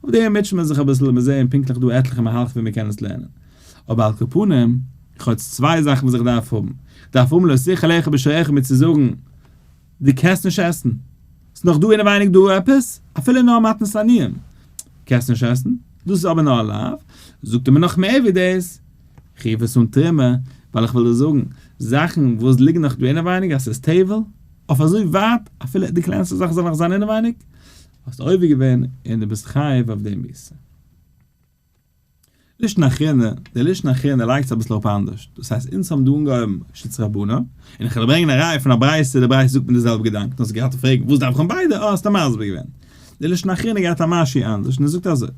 אויף דעם מוטשעט מען זיך אביסל און מיר זעען פונקטליך דא עטליכע מהלכים ווי מ'קען עס לערנען. אבער על כל פנים, איך האב יעצט צוויי זאכן וואס איך דארף האבן. איך דארף האבן לא תוכל לאכול בשעריך מיר צו זאגן, דו קענסט נישט עסן. ס'איז נאך דא אינעווייניג דא עפעס, אפילו נאר מתנת עניים. קענסט נישט עסן. דאס איז אבער נאר א לאו. זאגט ער מיר נאך מער ווי דאס. כ'רוף עס אן תרומה, ווייל איך וויל דיר זאגן, זאכן וואס ליגן נאך דא אינעווייניג אז ס'איז טבל, אויף אזוי ווייט, אפילו די קלענסטע זאך זאל נאך זיין אינעווייניג, האסטו עובר געווען און דו ביסט חייב אויף דעם מיתה. לישנא אחרינא, דער לישנא אחרינא לייגט עס אביסל אראפ אנדערש, דאס הייסט אונז האבן דא אנגעהויבן שיטת רבנן, און איך וועל ברענגען א ראיה פון א ברייתא, די ברייתא זאגט מיר די זעלבע געדאנק, דו האסט געהאט צו פרעגן וואס דארף איך האבן ביידע, אה האסטו מסביר געווען. דער לישנא אחרינא גייט א משהו אנדערש און ער זאגט אזוי,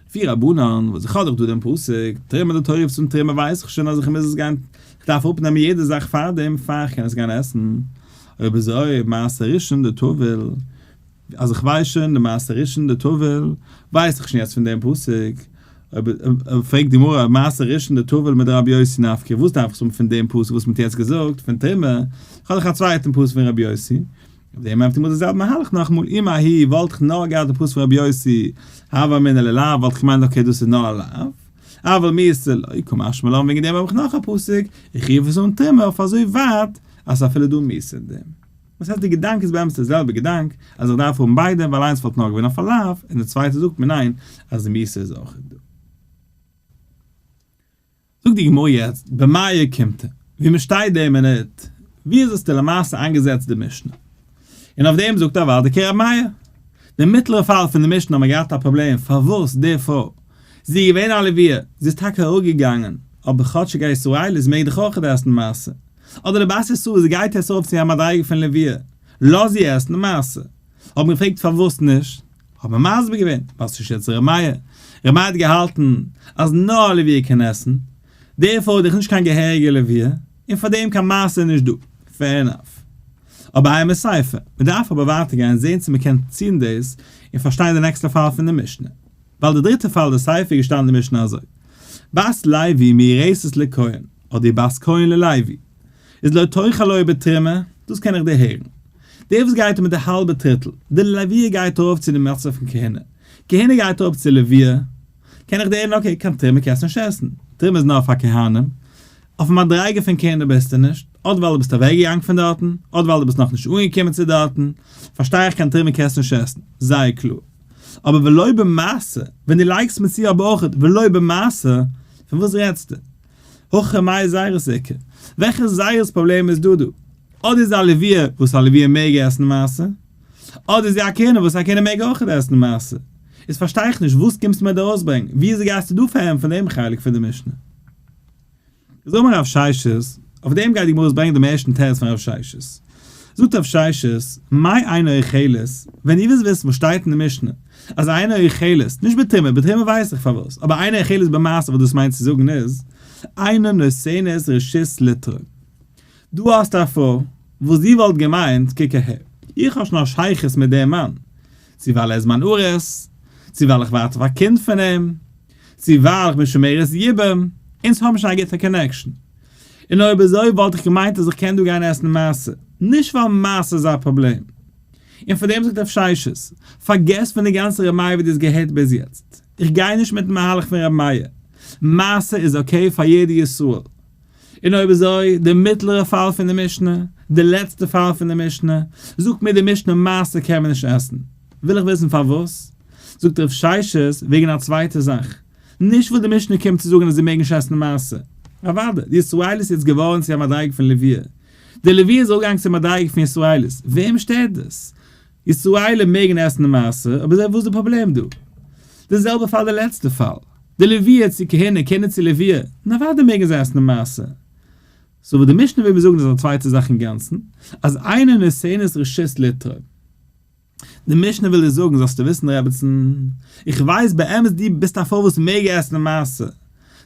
לפי רבנן, וואס איך האב דאך דא דעם פסוק, תרומה די תורה צום תרומה ווייס איך שוין אז איך מוז עס גיין, איך דארף אפנעמען יעדע זאך פארדעם פאר איך קען עס גיין עסן. אויב אזוי, מעשר ראשון דטביל, אז איך ווייס שוין די מעשר ראשון דטביל, ווייס איך שוין יעצט פון דעם פסוק. אויב פרעגט די גמרא, מעשר ראשון דטביל מדרבי יוסי נפקא, וואס דארף איך עס האבן פון דעם פסוק וואס מען האט יעצט געזאגט, פון תרומה? איך האב דאך א צווייטן פסוק פון רבי יוסי. אויף דעם ענטפערט די זעלבע מהלך נאכאמאל, אם אהי' וואלט איך נאר געהאט די פסוק פון רבי יוסי, הוה אמינא ללאו, וואלט איך געמיינט okay דאס איז נאר א לאו, אבל מיתה לא, קא משמע לן וועגן דעם האב איך נאך א פסוק, איך רוף עס אן תרומה אויף אזוי ווייט אז ס'איז אפילו דא מיתה אין דעם. דאס הייסט די געדאנק איז באמת די זעלבע געדאנק, אז איך דארף האבן ביידע ווייל איינס וואלט נאר געווען אויף א לאו, און די צווייטע זאגט מיר ניין אז די מיתה איז אויך דא. זאגט די גמרא יעצט במאי אוקימתא, ווי מען שטייט די מינוט, ווי איז האסטו למעשה איינגעזעצט די משנה? און אויף דעם זאגט אוודאי כרבי מאיר. די מיטלערע פאל פון די משנה האט מען געהאט א פראבלעם פארוואס די פרוי. זי איז געווען א לוויה, זי איז טאקע אראפגעגאנגען, אבער כאטשיג א ישראלית מעג דאך אויך עסן מעשר. אדער די בת ישראל, זי גייט יעצט ארויף צו א מדריגה פון לוויה, לאז זי עסן מעשר. האט מען געפרעגט פארוואס נישט, האט מען מסביר געווען, ווייל ס'איז שיטת ר' מאיר, ר' מאיר האט געהאלטן אז נאר א לוויה קען עסן, דערפאר איז דאך נישט קיין געהעריגע לוויה, און פאר דעם קיין מעשר איז נישט דא. Fair enough. אבער אימא סיפא, מען דארף אבער ווייטער גיין זען צו מען קען ציען דאס און פארשטיין די נעקסטע פאל פון די משנה. ווייל די דריטע פאל די סיפא איז געשטאנען אין די משנה אזוי, בת לוי מאורסת לכהן, אדער בת כהן ללוי, איז לא תאכל לו בתרומה, דאס קען איך דערהערן. דער וואס גייט מיט די האלבע טריטל, די לוויה גייט ארויף צו די מצב פון כהונה, כהונה גייט ארויף צו לוויה, קען איך דערהערן okay, קיין תרומה קענסט נישט עסן, תרומה איז נאר פאר כהנים, אויפן מדריגה פון כהונה ביסטו נישט, אדער ווייל דו ביסט אוועקגעגאנגען פון דארטן, אדער ווייל דו ביסט נאכנישט אנגעקומען צו דארטן, פארשטיי איך קיין תרומה קענסט נישט עסן, זייער קלאר. אבער ולא במעשר, ווען דו לייגסט מיר צו אבער אויך ולא במעשר, פון וואס רעדסטו? הכא מאי זיירות איכא? וועלכע זיירות פראבלעם איז דא דא? אדער איז א לוויה וואס א לוויה מעג עסן מעשר, אדער איז זי א כהונה וואס א כהונה מעג אויך עסן מעשר. איז פארשטיי איך נישט וואס קומסטו מיר דא אויסברענגן? וויאזוי גייסטו דא פארענטפערן דעם חלק פון די משנה? איז אמר רב ששת, אויף דעם גייט די גמרא ברענגען דעם ערשטן תירוץ פון רב ששת. זאגט רב ששת, מאי אינה אוכלת, ווען דו ווילסט וויסן וואס שטייט אין די משנה, אז אינה אוכלת, נישט בתרומה, בתרומה ווייס איך פארוואס, אבער אינה אוכלת במעשר וואס דאס מיינט צו זאגן איז, אינה נותנת רשות לתרום. דא האסטו א פרוי וואס זי וואלט געמיינט, קוק אהער, איך האב שוין א שייכות מיט דעם מאן, צו ווייל ער איז מיין ארוס, צו ווייל איך ווארט אויף א קינד פון אים, צו ווייל איך בין שומרת יבם, אונז האבן שוין א גוטע connection. און אויב אזוי וואלט איך געמיינט אז איך קען דא גיין עסן מעשר, נישט ווייל מעשר איז א פראבלעם. און פאר דעם זאגט רב ששת, פארגעס פון די גאנצע ר' מאיר ווי דו האסט געהערט ביז יעצט. איך גיי נישט מיטן מהלך פון ר' מאיר. מעשר איז okay פאר יעדע ישראל. און אויב אזוי, די מיטלערע פאל פון די משנה, די לעצטע פאל פון די משנה, זאגט מיר די משנה מעשר קען מען נישט עסן. וויל איך וויסן פארוואס? זאגט רב ששת, וועגן א צווייטע זאך. נישט וואס די משנה קומט צו זאגן אז זיי מעגן נישט עסן מעשר. אוודאי, די ישראלית איז יעצט געווארן צו א מדריגה פון לוויה. די לוויה איז אראפגעגאנגען צו א מדריגה פון ישראלית. וועם שטערט דאס? ישראלים מעגן עסן מעשר, אבער זיי וואס איז די פראבלעם דא? די זעלבע פאל די לעצטע פאל. די לוויה צו כהונה, כהונה צו לוויה, און אוודאי מעגן זיי עסן מעשר. so וואס די משנה וויל מיר זאגן איז א צווייטע זאך אינגאנצן, אז אינה נותנת רשות לתרום. די משנה וויל דיר זאגן זאלסטו וויסן רעבעצן, איך ווייס באמת דו ביסט א פרוי וואס מעג עסן מעשר,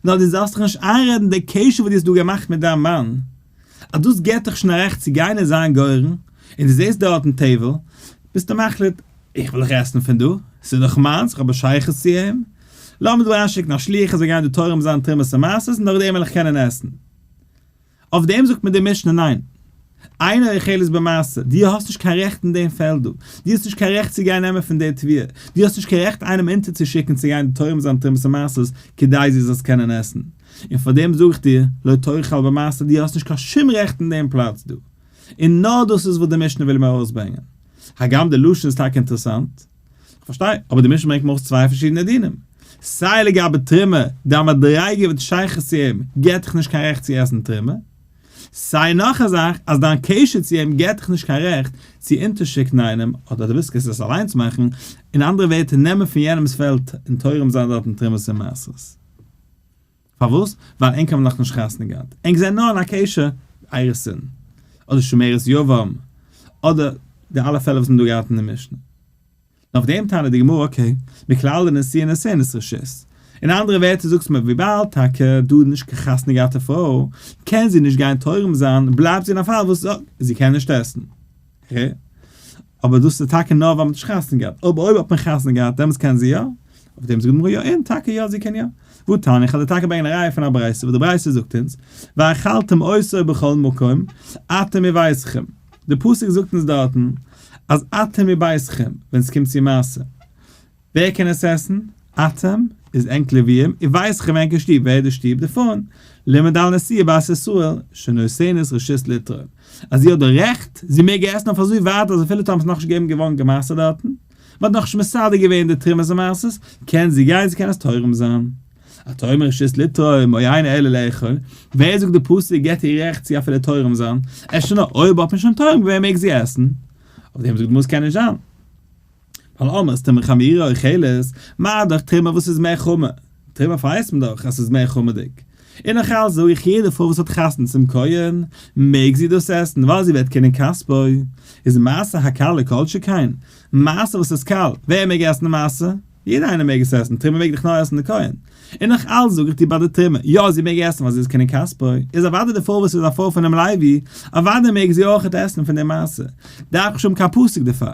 נאר דו זאלסט דיך נישט איינרעדן די קשר וואס דו האסט דא געמאכט מיט דיין מאן, אז דאס געבט דיך שוין א רעכט צו גיין אין זיין גורן, און דו זעסט דארטן טבל, ביסטו מחליט, איך וויל דאך עסן פון דא, ס'איז דאך מיינס, איך האב א שייכות צו אים, לאמיר דא אריינשיקן א שליח ער זאל גיין דא תורם זיין תרומות און מעשרות און דורכדעם וועל איך קענען עסן. אויף דעם זאגט מיר די משנה ניין. אינה אוכלת במעשר, דו האסט נישט קיין רעכט אין דעם פעלד דא, דו האסט נישט קיין רעכט צו גיין נעמען פון דער תבואה, דו האסט נישט קיין רעכט איינעם אונטערצושיקן צו גיין תורם זיין תרומות און מעשרות כדי זי זאל עס קענען עסן. און פאר דעם זאג איך דיר, לא תאכל במעשר, דו האסט נישט קיין שום רעכט אין דעם פלאץ דא. און נאר דאס איז וואס די משנה וויל מיר ארויסברענגען. הגם די לשון איז טאקע אינטערעסאנט. כ'פארשטיי, אבער די משנה ברענגט מיר אויך צוויי פארשידענע דינים. סיי לגבי תרומה, דיין מדריגה וועט שייכות צו אים, געט דיך נישט קיין רעכט צו עסן תרומה. סיי נאך א זאך, אז דיין קשר צו אים געט דיך נישט קיין רעכט צו אונטערשיקן איינעם, אדער דו ווילסט קענסטו עס אליינס מאכן, אין אנדערע ווערטער נעמען פון יענעמ'ס פעלד און תורם זיין דארטן תרומות און מעשרות. פארוואס? ווייל ענק האבן נאכנישט חתונה געהאט, ענק זענען נאר אין א קשר אירוסין, אדער שומרת יבם, אדער די אלע פעלער וואס מען האט דא געהאט אין די משנה. און אויף דעם טענה'ט די גמרא okay, מכלל דנשואה נותנת רשות. אין אנדערע ווערטער זאגסטו מיר וויבאלד טאקע דא איז נישט קיין חתונה געהאטע פרוי, קען זי נישט גיין תורם זיין, בלייבט זי אין א פאל וואס זי קען נישט עסן. okay, אבער דאס איז טאקע נאר ווייל מען האט נישט חתונה געהאט, אבער אויב האט מען חתונה געהאט דעמאלטס קען זי יא, אויף דעם זאגט די גמרא יא און טאקע יא זי קען יא, והא תניא איך וועל דיר טאקע ברענגען א ראיה פון א ברייתא וואס די ברייתא זאגט אונז, ואכלתם אותו בכל מקום, אתם וביתכם, די פסוק זאגט אונז דארטן אז אתם וביתכם ווען עס קומט צו מעשר, ווער קען עס עסן? אתם איז ענק לוויים, וביתכם ענקער שטוב, ווער איז די שטוב? די פרויען, לימד על נשואה בת ישראל, שנותנת רשות לתרום, אז זי האט די רעכט, זי מעג עסן אויף אזוי ווייט אז אפילו טאמער ס'איז נאכנישט געגעבן געווארן געמעשר דארטן, מ'האט נאכנישט מסדר געווען די תרומות ומעשרות, קען זי גיין, זי קען עס תורם זיין. התאמר רשות לתרום, או אינו אלא לאכול, ווער זאגט די פסוק געבט איר רעכט צו אפילו תורם זיין, אפשר נאר אויב האט מען שוין תורם געווען מעג זי עסן? אויף דעם זאגט די גמרא ס'קען נישט זיין. ווייל אמרת תרומה חמורה אוכלת, מה דאך תרומה וואס איז מער חמור? תרומה ווייסט מען דאך אז ס'איז מער חמור'דיג. און נאך אלץ זאג איך יעדע פרוי וואס האט חתונה צום כהן מעג זי דאס עסן ווייל זי ווערט קנין כספו. איז מעשר הקל לא כל שכן. מעשר וואס איז קל, ווער מעג עסן מעשר? יעדער איינער מעג עס עסן, תרומה מעג דאך נאר עסן די כהן. און נאך אלץ זאג איך דיר ביי די תרומה, יא זי מעג עסן ווייל זי איז קנין כספו, איז אוודאי די פרוי וואס איז א פרוי פונעם לוי, אוודאי מעג זי אויכעט עסן פון די מעשר, דארף איך נישט האבן קיין פסוק דערפאר.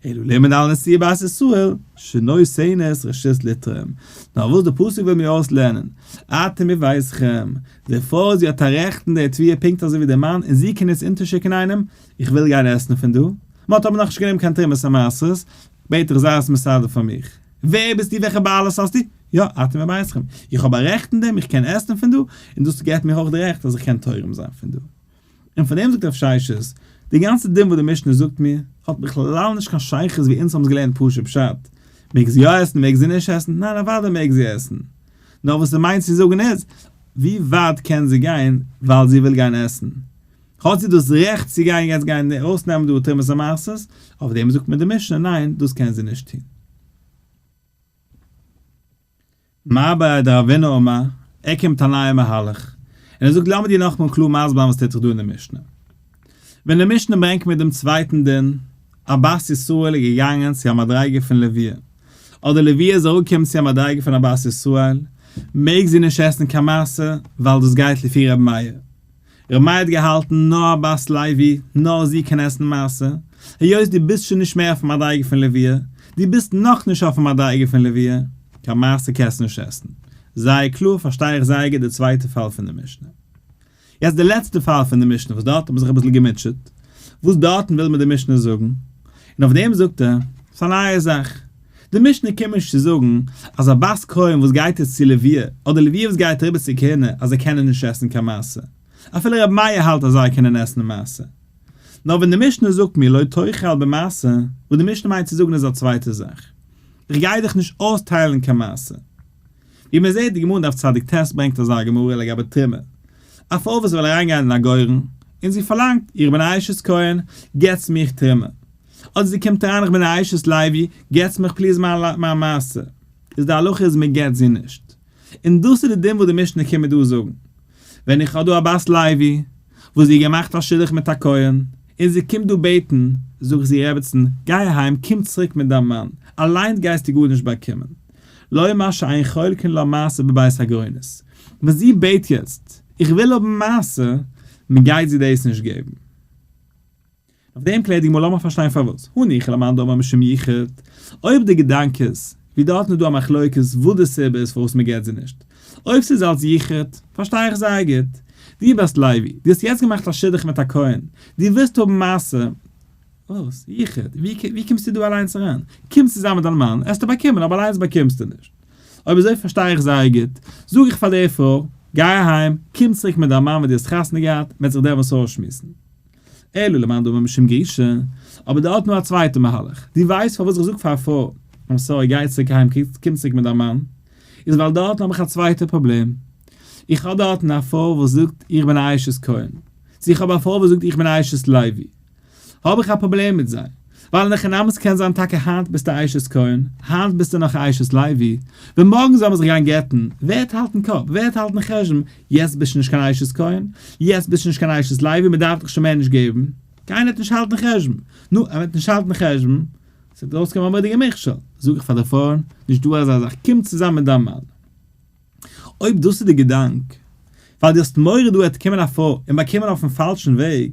אלא לימד על נשואה בת ישראל, שנותנת רשות לתרום. נאר וואס די פסוק וויל מיר אויסלערנען, אתם בביתכם, די פרוי זי האט א רעכט אין די תבואה פונקט אזוי ווי די מאן און זי קען יעצט אונטערשיקן איינעם, איך וויל גיין עסן פון דא, מען האט אבער נאכנישט גענומען קיין תרומות ומעשרות, בעט איך זיי עס מסדר פאר מיך. ווער ביסטו וועלכע בעלות האסטו? יא, אתם בביתכם. איך האב א רעכט אין דעם, איך קען עסן פון דא, און דאס געבט מיר אויך די רעכט אז איך קען תורם זיין פון דא. און פון דעם זאגט רב ששת, די גאנצע דין וואס די משנה זאגט מיר, האט בכלל נישט קיין שייכות ווי אונז האבן עס געלערנט פשוט פשט, מעג זי יא עסן מעג זי נישט עסן, ניין אוודאי מעג זי עסן, נאר וואס ער מיינט צו זאגן איז, ווי ווייט קען זי גיין ווייל זי וויל גיין עסן? האט זי דאס רעכט צו גיין יעצט גיין ארויסנעמען די תרומות ומעשרות? אויף דעם זאגט מיר די משנה ניין דאס קען זי נישט טון. מר בריה דרבינא אמר, ער קומט א נייע מהלך, און ער זאגט לאמיר דיר נאכמאל קלאר מסביר זיין וואס טוט זיך דא אין די משנה. ווען די משנה ברענגט מיר דעם צווייטן דין, א בת ישראל איז געגאנגען צו א מדריגה פון לוויה, אדער לוויה איז אראפגעקומען צו א מדריגה פון א בת ישראל, מעג זי נישט עסן קיין מעשר, ווייל דאס גייט לפי ר' מאיר. ר' מאיר האט געהאלטן נאר א בת לוי, נאר זי קען עסן מעשר, היות דו ביסט שוין נישט מער אויפן מדריגה פון לוויה, דו ביסט נאכנישט אויפן מדריגה פון לוויה, קיין מעשר קענסטו נישט עסן. זייער קלאר פארשטיי איך זייער גוט די צווייטע פאל פון די משנה. יעצט די לעצטע פאל פון די משנה וואס דארט האט מען זיך אביסל געמוטשעט, וואס דארטן וויל מיר די משנה זאגן, און אויף דעם זאגט ער, ס'איז א נייע זאך, די משנה קומט נישט צו זאגן אז א בת כהן וואס גייט יעצט צו לוויה, אדער לוויה וואס גייט אריבער צו כהונה אז זיי קענען נישט עסן קיין מעשר, אפילו רבי מאיר האלט אז זיי קענען עסן מעשר. נאר ווען די משנה זאגט מיר לא תאכל במעשר, וואס די משנה מיינט צו זאגן איז א צווייטע זאך. איך גיי דיך נישט אויסטיילן קיין מעשר. ווי מען זעט די גמרא אין דף צדיק ט' ברענגט אזא גמרא לגבי תרומה. א פרוי וואס וויל אריינגיין אין א גורן, און זי פארלאנגט, איך בין א אשת כהן, געטס מיך תרומה. אדער זי קומט אריין איך בין א אשת לוי, געטס מיך please מיין מעשר. איז די הלכה איז מען געט זי נישט. און דאס איז די דין וואס די משנה קומט מיר דא זאגן. ווען איך האב דא א בת לוי, וואס זי האט געמאכט א שידוך מיט א כהן, און זי קומט דא בעטן, זאג איך זי רעבעצן, גיי אהיים, קום צוריק מיט דיין מאן, אליינס גייסטו גארנישט באקומען. לומר שאין חולקין לה מעשר בבית הגרונות. וואס זי בעט יעצט, איך וויל האבן מעשר, מען גייט זי דאס נישט געבן. אויף דעם קלערט די גמרא לאמיר פארשטיין פארוואס, הניחא למאן דאמר משום ייחוד, אויב די געדאנק איז, ווי דארטן איז דא א מחלוקת וואס די סיבה איז פארוואס מען געבט זי נישט, אויב ס'איז אלס ייחוד, פארשטיי איך זייער גוט, דו בת לוי, דו האסט יעצט געמאכט א שידוך מיט א כהן, דו ווילסט האבן מעשר, וואס? ייחוד? ווי קומסטו דא אליינס אריין? קום צוזאם מיט דיין מאן, עסטו באקומען, אבער אליינס באקומסטו נישט. אויב אזוי פארשטיי איך זייער גוט, זאג איך פאר די פרוי, גיי אהיים, קום צוריק מיט דיין מאן ווען דו האסט חתונה געהאט, מען וועט זיך דעמאלס אויסשמועסן. אלא למאן דאמר משום גרושה, אבער דארט נאר א צווייטע מהלך, דו ווייסט פארוואס איך זאג פאר א פרוי, I'm sorry גיי צוריק אהיים קום צוריק מיט דיין מאן, איז ווייל דארטן האב איך א צווייטע פראבלעם, איך האב דארטן א פרוי וואס זאגט איך בין א אשת כהן, צו איך האב א פרוי וואס זאגט איך בין א אשת לוי, האב איך א פראבלעם מיט זיי, ווייל אין הכי נמי ס'קען זיין טאקע היינט ביסטו אשת כהן, היינט ביסטו נאך אשת לוי, ווען מארגן זאל מען זיך גיין גט'ן, ווער וועט האלטן קאפ, ווער וועט האלטן חשבון, יעצט ביסטו נישט קיין אשת כהן, יעצט ביסטו נישט קיין אשת לוי, מען דארף דיך שוין מער נישט געבן, קיינער וועט נישט האלטן חשבון, נו, אז מען וועט נישט האלטן חשבון, ס'וועט ארויסקומען א מורא'דיגע מכשול, זאג איך פאר די פרויען, נישט דא אזא זאך, קום צוזאמען מיט דיין מאן. אויב דאס איז די געדאנק, ווייל דו האסט מורא דא וועט קומען א פרוי און באקומען אויפן פאלשן וועג,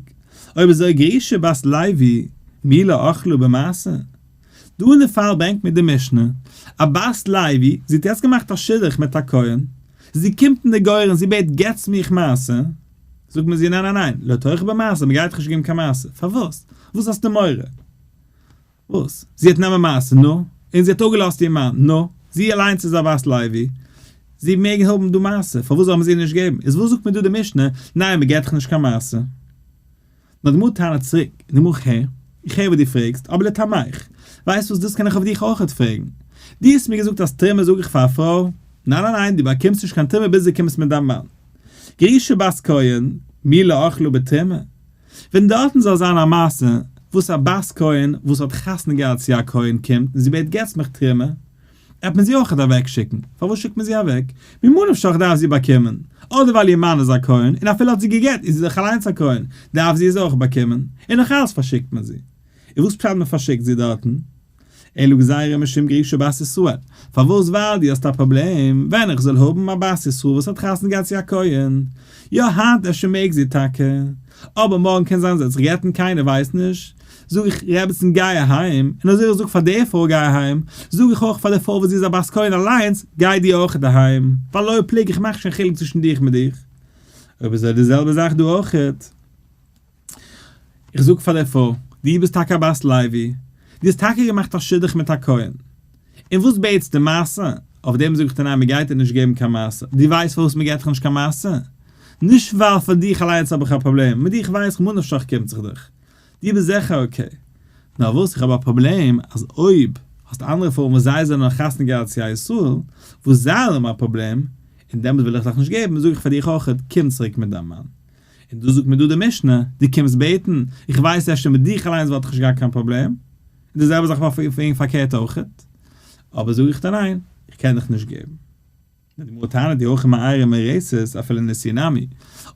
אויב אזוי גרושה בת לוי מי לא אכלה במעשר? דא אין די פאל ברענגט מיר די משנה, א בת לוי, זי האט יעצט געמאכט א שידוך מיט א כהן, זי קומט אין די גורן זי בעט געטס מיך מעשר, זאגט מען זי ניין ניין ניין, לא תאכל במעשר, מען גייט דיך נישט געבן קיין מעשר, פארוואס? וואס האסטו מורא? וואס? זי האט נעמען מעשר, נו? און זי האט אפגעלאזט איר מאן, נו? זי אליינס איז א בת לוי, זי מעג האבן דא מעשר, פארוואס זאל מען זי נישט געבן? איז וואס זאגט מיר דא די משנה, ניין מען געט דאך נישט קיין מעשר? נאר די גמרא טענה'ט צוריק, די גמרא איך הער, איך הער וואס דו פרעגסט, אבער לטעמיך, ווייסט וואס דאס קען איך אויף דיך אויכעט פרעגן, דו האסט מיר געזאגט אז תרומה זאג איך פאר א פרוי, ניין ניין ניין דו באקומסט נישט קיין תרומה ביז דו קומסט מיט דיין מאן, גרושה בת כהן, מי לא אכלה בתרומה? ווען דארטן זאל זיין א מעשה וואס א בת כהן וואס האט חתונה געהאט צו א כהן קומט און זי בעט געטס מיך תרומה, עט מען זי אויכעט אוועק שיקן, פארוואס שיקט מען זי אוועק? ממה נפשך דארף זי באקומען, אדער ווייל איר מאן איז א כהן, און אפילו האט זי גע'גט איז זי דאך אליינס א כהן, דארף זי עס אויך באקומען, און נאך אלץ פארשיקט מען זי. און וואס פשט מען פארשיקט זי דארטן? אלא גזירה משום גרושה בת ישראל, פארוואס ווייל דו האסט א פראבלעם ווען איך זאל האבן א בת ישראל וואס האט חתונה געהאט צו א כהן, יא היינט אפשר מעג זי טאקע, אבער מארגן קען זיין זי האט זיך גע'גט קיינער ווייסט נישט, זאג איך רעבעצן גיי אהיים, און אזוי איך זאג פאר די פרוי גיי אהיים, זאג איך אויך פאר די פרוי וואס זי איז א בת כהן אליינס, גיי דו אויכעט אהיים, ווייל לא פלוג איך מאך נישט קיין חילוק צווישן דיך מיט דיך. אויב אזוי די זעלבע זאך דא אויכעט. איך זאג פאר די פרוי, דו ביסט טאקע א בת לוי, דו האסט טאקע געמאכט א שידוך מיט א כהן, און וואס בעטסטו מעשר? אויף דעם זאג איך דיר ניין מען גייט דיר נישט געבן קיין מעשר, דו ווייסט פארוואס מען געבט דיך נישט קיין מעשר? נישט ווייל פאר דיך אליינס האב איך א פראבלעם, מיט דיך ווייס איך ממה נפשך קומט זיך דיך, דו ביסט זיכער okay, נאר וואס איך האב א פראבלעם אז אויב האסט אנדערע פרויען וואס זיי זענען נאך חתונה געהאט צו א ישראל, וואס זיי האבן א פראבלעם, און דעמאלט וויל איך דיך נישט געבן, זאג איך פאר דיך אויכעט, קום צוריק מיט דיין מאן. און דא זאגט מיר דא די משנה, דו קומסט בעטן, איך ווייס אפשר מיט דיך אליינס וואלט איך נישט געהאט קיין פראבלעם, און די זעלבע זאך וועגן פארקערט אויכעט, אבער זאג איך דיר ניין, איך קען דיך נישט געבן. די גמרא טענה'ט אי הכי מאיירי מאורסת אפילו נישואי נמי,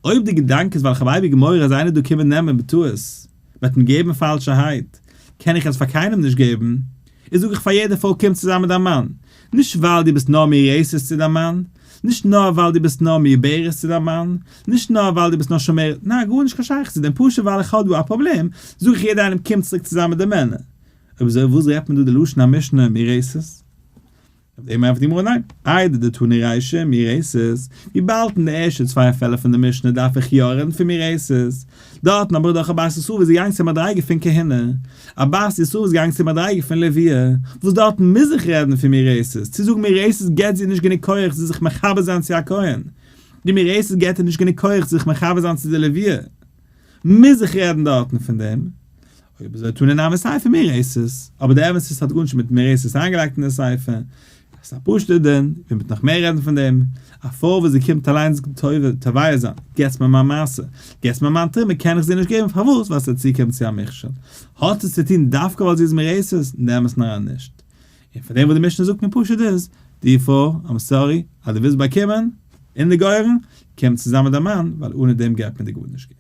אויב די געדאנק איז ווייל איך האב אייביג מורא אז איינער דא קומען נעמען בטעות וועט מיר געבן פאלשערהייט, קען איך עס פאר קיינעם נישט געבן, איז זאג איך פאר יעדע פרוי קום צוזאמען מיט דיין מאן, נישט ווייל דו ביסט נאר מאורסת צו דיין מאן, נישט נאר ווייל דו ביסט נאר מעוברת צו דיין מאן, נישט נאר ווייל דו ביסט נאר שומרת, ניין גארנישט קיין שייכות צו דעם, פשוט ווייל איך האב דא א פראבלעם, זאג איך יעדע איינעם קום צוריק צוזאמען מיט די מענער. אויב אזוי וואס רעדט מען דא די לשון המשנה מאורסת? אויף דעם ענטפערט די גמרא ניין, איידי דתנא רישא מאורסת, וויבאלד אין די ערשטע צוויי פעלער פון די משנה דארף איך יא רעדן פון מאורסת, דארטן האב איך דאך א בת ישראל וואס איז געגאנגען צו מדריגה פון כהונה, א בת ישראל וואס איז געגאנגען צו מדריגה פון לוויה, וואס דארטן מוז איך רעדן פון מאורסת, צו זאגן מאורסת געבט זי נישט גענוג כח צו זיך מחבר זיין צו א כהן, די מאורסת געבט איר נישט גענוג כח צו זיך מחבר זיין צו די לוויה, מוז איך רעדן דארטן פון דעם. אויב אזוי תנא נמי סיפא מאורסת, אבער די אמת איז ס'האט גארנישט מיט מאורסת איינגעלייגט אין די סיפא, עס איז א פשוט'ע דין, ווען מ'וועט נאך מער רעדן פון דעם, א פרוי וואס זי קומט אליינס תובע זיין, געטס מיר מיין מעשר, געטס מיר מיין תרומה קען איך זי נישט געבן, פארוואס? ווייל ס'וועט צוקומען צו א מכשול. האט עס צו טון דווקא ווייל זי איז מאורסת? אין די אמת'ן אריין נישט. און פון דעם וואס די משנה זאגט מיר פשוט איז, די פרוי, I'm sorry, אז דו ווילסט באקומען, אין די גורן, קום צוזאמען מיט דיין מאן, ווייל אנע דעם גייט מען דיר גארנישט געבן.